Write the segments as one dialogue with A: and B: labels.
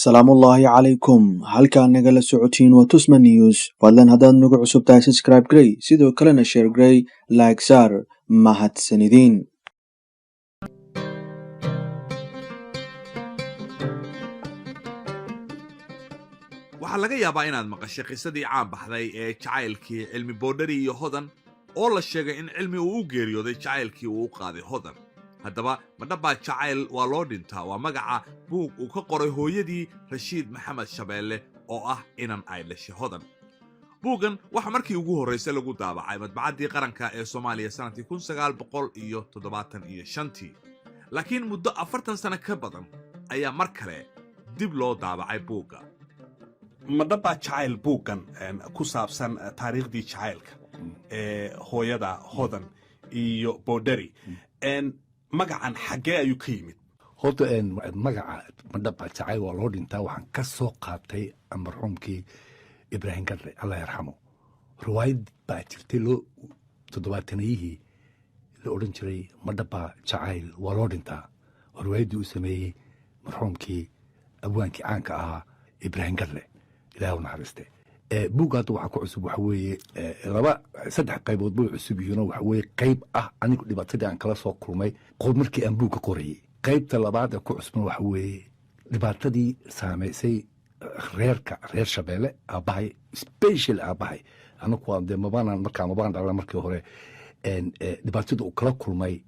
A: Salaamullaahi calaykum. Halkaa nagala socotiin waa Tusma News. Fadlan haddaad nagu cusub tahay, subscribe garee, sidoo kalena share garee, like saar. Mahadsanidin.
B: Waxaa laga yaabaa inaad maqashay qisadii caan baxday ee jacaylkii Cilmi Boodhari iyo Hodan, oo la sheegay in Cilmi uu u geeriyooday jacaylkii uu u qaaday Hodan. Haddaba, ma dhabbaa jacayl waa loo dhintaa? Waa magaca buug uu ka qoray hooyadii, Rashiid Maxamed Shabeelle, oo ah inan ay dhashay Hodan. Buuggan waxaa markii ugu horraysay lagu daabacay Madbacaddii Qaranka ee Soomaaliya sannadkii 1975-tii, laakiin muddo 40 sano ka badan ayaa mar kale dib loo daabacay buugga. Ma dhabbaa jacayl? Buuggan ku saabsan taariikhdii jacaylka ee hooyada Hodan iyo Boodhari, magacan xaggee ayuu ka yimid?
C: Horta magaca "Madhaba Jacayl Waa Loo Dhintaa" waxaan ka soo qaatay marxuumkii Ibraahim Gadle, Allah yarxamo. Riwaayad baa jirtay loo toddobaatanayihii la odhan jiray "Madhaba Jacayl Waa Loo Dhintaa", oo riwaayaddii uu sameeyey marxuumkii abwaankii caanka ahaa Ibraahim Gadle, Ilaah u naxariiste. Buugga hadda waxaa ku cusub waxa weeye laba saddex qaybood bay cusub yihiinoo waxa weeye qayb ah anigu dhibaatadii aan kala soo kulmay markii aan buugga qorayey. Qaybta labaad ee ku cusubna waxa weeye dhibaatadii saamaysay reerka reer Shabeelle, aabbahay, special aabbahay. Anaku waa dee mabaanan markaa mabaan dhalan markii hore. Dhibaatada uu kala kulmay,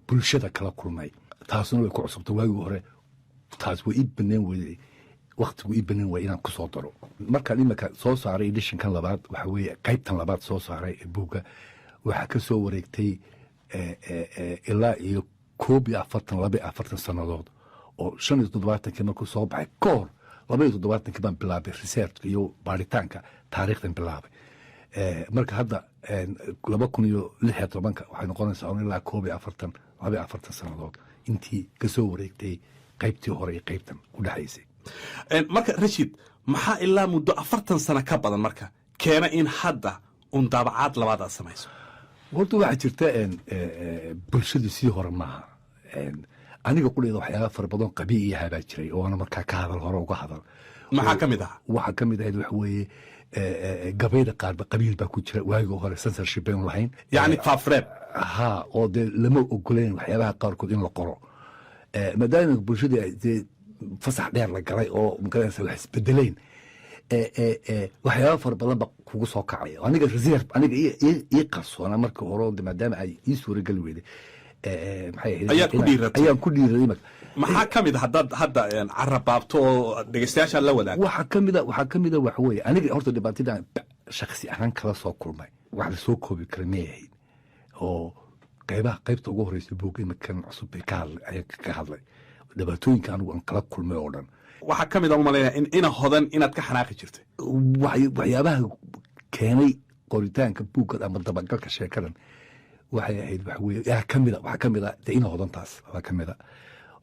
C: bulshada kala kulmay, taasuna way ku cusubta. Waagii hore taas way ii baneen weyday, waktigu ii baneen waay inaan kusoo daro. Markaan imika soo saaray editionkan labaad, waxa weeye qaybtan labaad soo saaray ee buugga, waxaa ka soo wareegtay ilaa iyo 41, 42 sannadood, oo 75-kii markuu soo baxay ka hor, 72-kii baan bilaabay researchka iyo baaritaanka taariikhdan bilaabay. Marka hadda 2016-ka waxay noqonaysaa un ilaa 41, 42 sannadood intii kasoo wareegtay qaybtii hore iyo qaybtan u dhexaysay.
B: Marka Rashiid, maxaa ilaa muddo 40 sano ka badan marka keena in hadda un daabacaad labaad aad samayso?
C: Horta waxaa jirta bulshadu sidii hore maaha. Aniga qudheeda waxyaaba fara badan qabiici ahaa baa jiray oo ana markaa ka hadal, hore uga hadal.
B: Maxaa ka mid ahaa?
C: Waxaa ka mid ahayd waxa weeye gabayda qaarba qabiil baa ku jira. Waagii hore censorship baynu lahayn.
B: Yacni faafreeb.
C: Ha, oo dee lama ogoleyn waxyaabaha qaarkood in la qoro. Maadaama bulshadii ay dee fasax dheer la galay oo magaranaysa wax isbedeleen, waxyaaba fara badan ba kugu soo kacaya. Aniga reserve aniga ii qarsoona markii hore oo de maadaama ay ii suurageli weyday, maxay ahayd?
B: Ayaad ku dhiiratay.
C: Ayaan ku dhiiraday marka.
B: Maxaa ka mid a haddaad hadda carabaabto oo dhegeystayaashaad la wadaagto?
C: Waxaa kamida waxa weeye aniga horta dhibaatadan shakhsi ahaan kala soo kulmay wax lasoo koobi kara may ahayn, oo qaybaha qaybta ugu horeysa buugga iminkan cusub bay ka hadlay, ayaa ka hadlay dhibaatooyinka anigu aan kala kulmay oo dhan.
B: Waxaa ka mid a umalaynaya in ina Hodan inaad ka xanaaqi jirtay.
C: Waxyaabaha keenay qoritaanka buuggan ama dabagalka sheekadan waxay ahayd waxa weeye yaa kamida, waxaa kamid a dee ina Hodantaas waa kamida,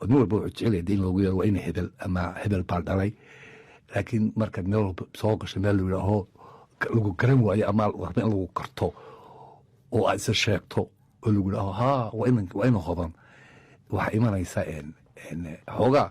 C: oo nin walba wuxuu jecel yahay dee in loogu yeero waa ina hebel ama hebel baa dhalay. Laakiin markaad meel walba soo gasho, meel lagu yidhaaho lagu garan waayo ama raba in lagu garto oo aad isa sheegto oo lagu yidhaaho haa, waa ina Hodan, waxaa imanaysa xoogaa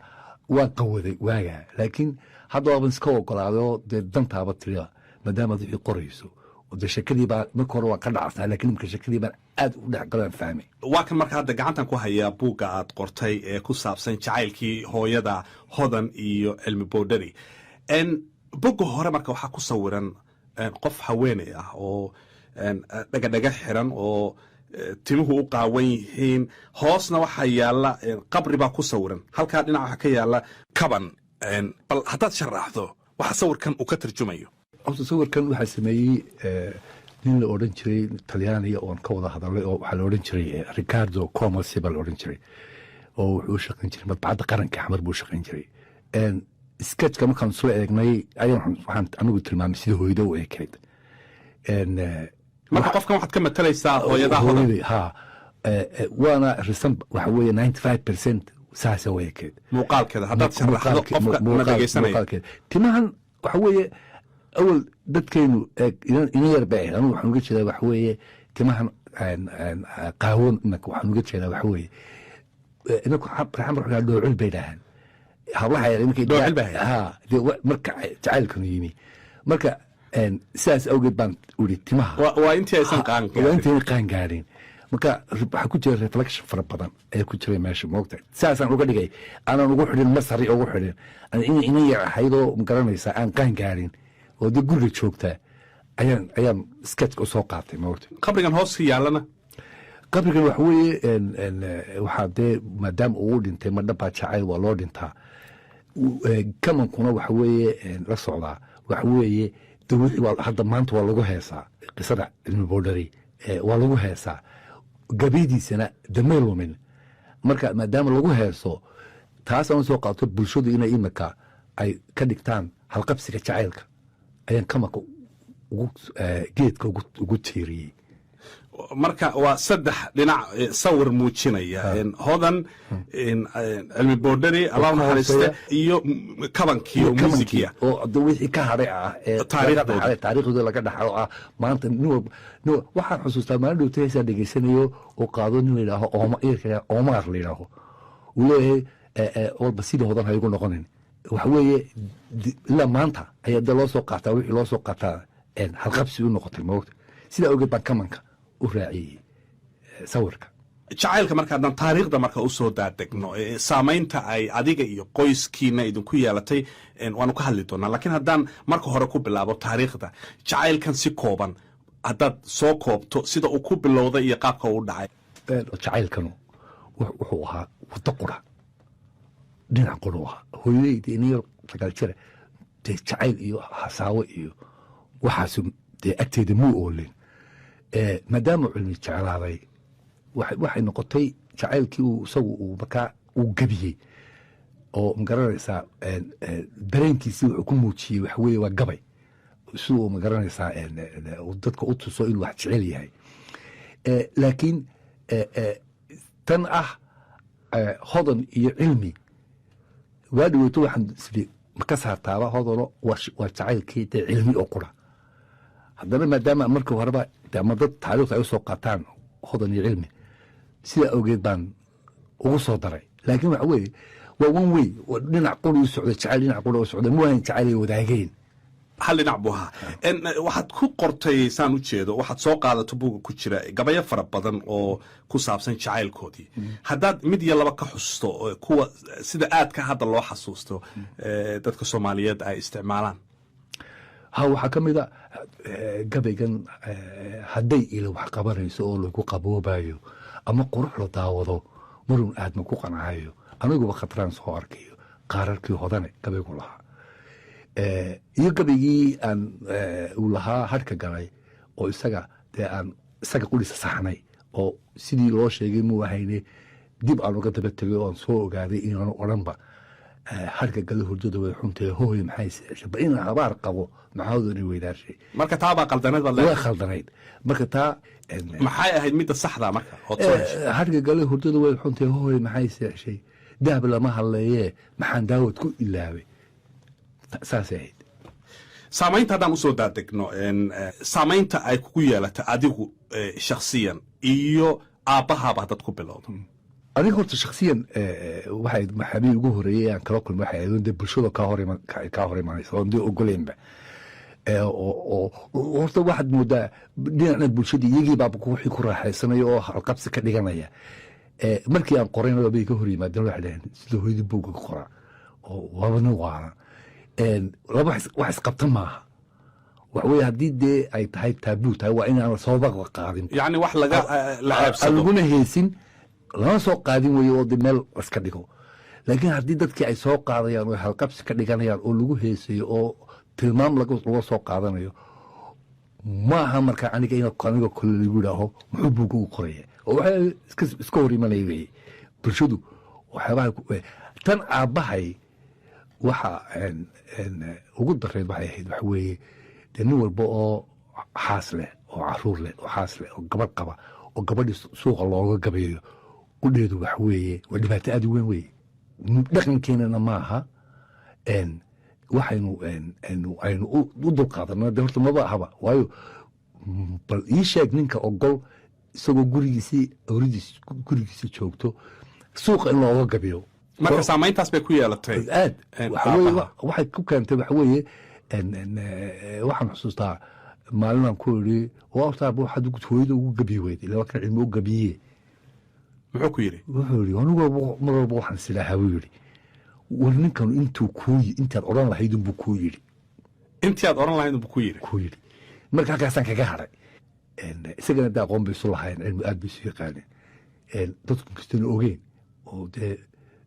C: waan qawaday waagaa. Laakiin hadda waaban iska ogolaaday oo dee dantaaba tiriba maadaamaad wixii qorayso oo dee sheekadii baa marka hore waan ka dhacsanaa, laakiin imika sheekadii baan aad u dhex galaan fahmay.
B: Waa kan marka hadda gacantan ku hayaa buugga aad qortay ee ku saabsan jacaylkii hooyada Hodan iyo Cilmi Boodhari. Bogga hore marka waxaa ku sawiran qof haweeney ah oo dhagadhaga xiran oo timuhu u qaawan yihiin. Hoosna waxaa yaalla qabri baa ku sawiran. Halkaa dhinac waxaa ka yaalla kaban. Bal haddaad sharaxdo waxa sawirkan uu ka tarjumayo.
C: Horta sawirkan waxaa sameeyey nin la odhan jiray Talyaaniga oon ka wada hadalay, oo waxaa la odhan jiray Ricardo Comosi baa la odhan jiray, oo wuxuu u shaqayn jiray Madbacadda Qaranka Xamar buu u shaqayn jiray. Sketchka markaan soo eegnay ayaan waxaan anigu tilmaamay sida hooyada u ekayd.
B: Marka qofkan waxaad ka matalaysaa hooyada Hodan.
C: Hooyaday ha. Waana risan waxa weeye 95% saasa u ekayd.
B: Muuqaalkeeda haddaad sharaxdo qofka na dhegeysanaya.
C: Muuqaalkeeda, timahan waxa weeye awal dadkaynu ina yar bay ahayd. Anigu waxaan uga jeedaa waxa weeye timahan qaawan imanka waxaan uga jeedaa waxa weeye inaku xamar waxaa dhoocil bay dhahaan. Hablaha yar markay
B: Dhoocil baa ahayd.
C: Ha, dee marka jacaylkanu yimi marka sidaas awgeed baan uri timaha.
B: Waa intii aysan qaan
C: Waa
B: gaarin.
C: Intayna qaan gaarin. Marka waxaa ku jira reflection fara badan ayaa ku jiray meesha, moogta. Sidaasaan uga dhigay, aanan ugu xidhin masari ugu xidhin inan yar ahaydoo, magaranaysaa, aan qaan gaarin oo dee guriga joogtaa ayaan sketchka usoo qaatay, moogta.
B: Qabrigan hoos ka yaallana?
C: Qabrigan waxa weeye waxaa dee maadaama uu dhintay, madhabaa jacayl waa loo dhintaa. Kamankuna waxa weeye la socdaa waxa weeye de wixii waa hadda maanta waa lagu heesaa qisada Cilmi Boodhari, waa lagu heesaa gabaydiisana damay lumin. Marka maadaama lagu heeso, taasaan usoo qaato bulshadu inay imika ay ka dhigtaan halqabsiga jacaylka ayaan kamanka ugu geedka ugu tiiriyey.
B: Marka waa saddex dhinac, sawir muujinaya Hodan, Cilmi Boodhari, Allah u naxariiste, iyo kabankii oo muusigiya.
C: Oo de wixii ka hadhay ah ee
B: Taariikhdooda.
C: Laga dhaxlay, taariikhdooda laga dhaxlo ah. Maanta nin walba waxaan xusuustaa maalin dhowta heesaa dhegeysanayo oo qaado nin la yidhaaho Ooma, yarka Oomaar la yidhaaho, uu leeyahay walba sidii Hodan ha igu noqonin. Waxa weeye ilaa maanta ayaa de loo soo qaataa, wixii loo soo qaataa halqabsi u noqotay, moogta. Sidaa ogeed baan kamanka u raaciyey sawirka.
B: Jacaylka marka haddaan taariikhda marka usoo daadegno, saamaynta ay adiga iyo qoyskiina idinku yeelatay waanu ka hadli doonaa, laakiin haddaan marka hore ku bilaabo taariikhda jacaylkan si kooban haddaad soo koobto, sida uu ku bilowday iyo qaabka uu dhacay.
C: Jacaylkanu wuxuu ahaa waddo qura, dhinac qura u ahaa. Hooyadayda iniyo 9 jira dee jacayl iyo hasaawo iyo waxaas dee agteeda muu oolin. Maadaama Cilmi jeclaaday, waxay noqotay jacaylkii uu isagu uu markaa uu gebiyey oo, magaranaysaa, dareenkiisii wuxuu ku muujiyey waxa weeye waa gabay, si uu, magaranaysaa, uu dadka u tuso inuu wax jecel yahay. Laakiin tan ah Hodan iyo Cilmi waa dhaweyto, waxaan isiri ma ka saartaaba Hodano, waa jacaylkii dee Cilmi oo qura. Haddana maadaama markii horeba de ama dad taariikhda ay usoo qaataan Hodan iyo Cilmi, sidaa awgeed baan ugu soo daray. Laakiin waxa weeye waa one way, waa dhinac qura u socday jacayl, dhinac qura u socday, muahan jacayl ay wadaageen.
B: Hal dhinac buu ahaa. Waxaad ku qortay, saan u jeedo, waxaad soo qaadato buuga ku jira gabayo fara badan oo ku saabsan jacaylkoodii. Haddaad mid iyo laba ka xusto oo kuwa sida aadka hadda loo xasuusto, dadka Soomaaliyeed ay isticmaalaan.
C: Ha, waxaa ka mid a gabaygan hadday ila wax qabanayso oo lagu qaboobayo ama qurux la daawado marun aadma ku qancayo, aniguba khatraan soo arkayo qaararkii Hodane, gabaygu lahaa. Iyo gabaygii aan uu lahaa hadhka galay oo isaga dee aan isaga qudhisa saxnay oo sidii loo sheegay muu ahayne, dib aan uga daba tegay oo aan soo ogaaday inaanu odhanba hadhka gala hurdada way xuntee hooy maxay seexshay, ba inaan habaar qabo maxaadooni weydaarshay.
B: Marka taa baa qaldaneed baad
C: Waa
B: leedahay?
C: Khaldanayd marka taa.
B: Maxay ahayd midda saxda marka ood soo heshay?
C: Hadhka gala hurdada way xuntee hooy maxay seexshay, dahab lama hadleeyee maxaan daawad ku ilaabay. Saasay ahayd.
B: Saamaynta haddaan usoo daadegno, saamaynta ay kugu yeelatay adigu shakhsiyan iyo aabbahaaba haddaad ku bilowdo.
C: Adiga horta shaksiyan waxay maxaabiil ugu horeeyey aan kala kulmay waxay ahayd dee bulshada kaa hor imanaysa oon dee ogoleynba. Oo horta waxaad moodaa dhinacna bulshadii iyagii baaba wixii ku raaxaysanaya oo halqabsi ka dhiganaya. Markii aan qorayna bay ka hor yimaadeen, waxay dhaheen sida hooyadii buugga ka qoraa oo waaba nin waana laba wax isqabta maaha. Waxa weeye haddii dee ay tahay taabuu tahay, waa inaan sooba qaadin.
B: Yacni wax laga la
C: aan
B: ceebsado
C: laguna heesin, lama soo qaadin weeye oo de meel iska dhigo. Laakiin haddii dadkii ay soo qaadayaan oo halqabsi ka dhiganayaan oo lagu heesayo oo tilmaam laga soo qaadanayo, maaha. Marka aniga in aniga kole lagu yidhaaho muxuu buugga u qoraya oo waxay iska hor imanaya weye bulshadu waxyaabaha tan aabbahay waxa ugu dareyd waxay ahayd waxa weeye dee nin walba oo xaas leh oo caruur leh oo xaas leh oo gabadh qaba oo gabadhii suuqa looga gabayo qudheedu waxa weeye waa dhibaato aad u weyn weeye. Dhaqankeenana maaha waxaynu aynu u dulqaadano de horta maba ahaba. Waayo, bal ii sheeg ninka ogol isagoo gurigiisii awridiis gurigiisi joogto suuqa in looga gabiyo.
B: Marka saamayntaas bay ku yeelatay.
C: Aad. Waxa weeye,
B: aabbaha.
C: Waxay ku keentay waxa weeye, waxaan xusuustaa maalinaan ku idhi, "Waa horta aabba, waxaad hooyada ugu gabiyi weyd ila waa kan Cilmi u gabiye."
B: Muxuu ku yidhi?
C: Wuxuu yidhi, "Anigu mar walba waxaan silaahaa," buu yidhi, "war ninkanu intuu kuu intaad odhan lahayd unbuu kuu yidhi."
B: Intii aad odhan lahayd buu ku yidhi.
C: Kuu yidhi. Marka halkaasaan kaga hadhay. Isagana dee aqoon bay isu lahayn, Cilmi aad bay isu yaqaaneen. Dadku kastana ogeen oo dee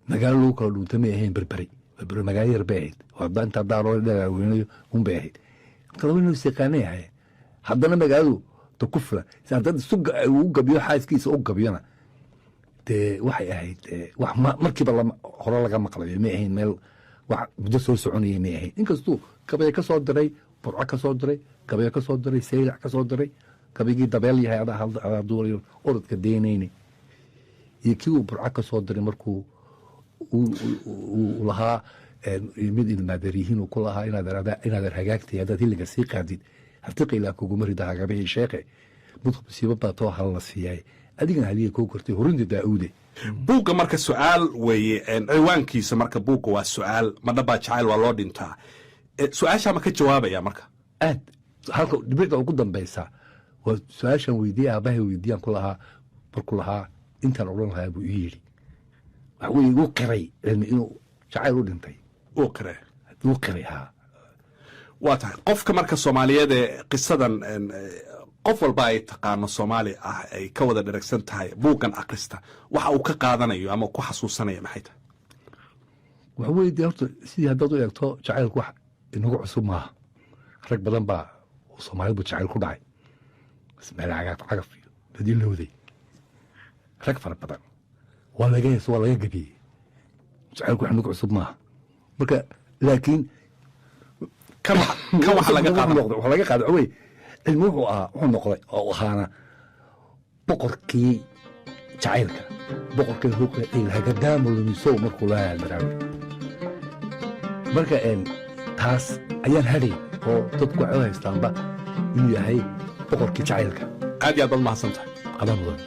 C: magaalo lagu kala dhuunta may ahayn. Berberi, Berberi magaalo yar bay ahayd oo hadda intaa daaroo dhagaaweynayo un bay ahayd. Marka laba nin is yaqaanay ahayn, haddana magaaladu da ku filan si haddad isu uu gabiyo, xaaskiisa u gabiyona, dee waxay ahayd wax markiiba hore laga maqlayo may ahayn, meel wax muddo soo soconayay may ahayn. Inkastuu gabayo ka soo diray Burco, ka soo diray gabayo, ka soo diray Saylac, ka soo diray gabaygii "Dabeel yahay adaa duulayo orodka deynayne", iyo kii uu Burco ka soo diray markuu uu lahaa mid ilmaadeeryihiin uu ku lahaa, "Inaadeer hagaagtay haddaad hilliga sii qaadid, hartiqa ilaa kuguma rida hagabihii sheekhe, mid musiibo baa too halala siiyay, adigana haliya kuu kortay horinta Daa'uude."
B: Buugga marka su-aal weeye, ciwaankiisa marka buugga waa su-aal: "Ma dhabaa jacayl waa loo dhintaa?" Su-aashaa ma ka jawaabaya marka?
C: Aad. Halka dhibicda ugu dambaysa waa su-aashan weydiiyey aabahay, weydiiyaan ku lahaa markuu lahaa, "Intaan odhan lahaa buu ii yidhi." Waxa weye, uu qiray Cilmi inuu jacayl u dhintay.
B: Uu qire.
C: Uu qiray, haa.
B: Waa tahay. Qofka marka Soomaaliyeed ee qisadan qof walba ay taqaano, Soomaali ah, ay ka wada dheragsan tahay, buuggan akrista, waxa uu ka qaadanayo ama ku xasuusanaya maxay tahay?
C: Waxa weye dee, horta sidii haddaad u eegto, jacaylku wax inagu cusub maaha. Rag badan baa oo Soomaalid buu jacayl ku dhacay, Ismaaciil Cagaf Cagaf iyo Badilowday, rag fara badan waa laga hees, waa laga gabiyey. Jacaylku wax inagu cusub maaha marka, laakiin
B: Kan waxa laga qaadan
C: waxa laga qaada waxa weye, Cilmi wuxuu ahaa, wuxuu noqday oo ahaana boqorkii jacaylka, boqorkii ruuqa ciil hagadaamo lumisow markuu lahaa Almaraawi. Marka taas ayaan hadhay oo dadku waxay u haystaanba inuu yahay boqorkii jacaylka.
B: Aad iyo aad baad mahadsan tahay.
C: Adaa mudan.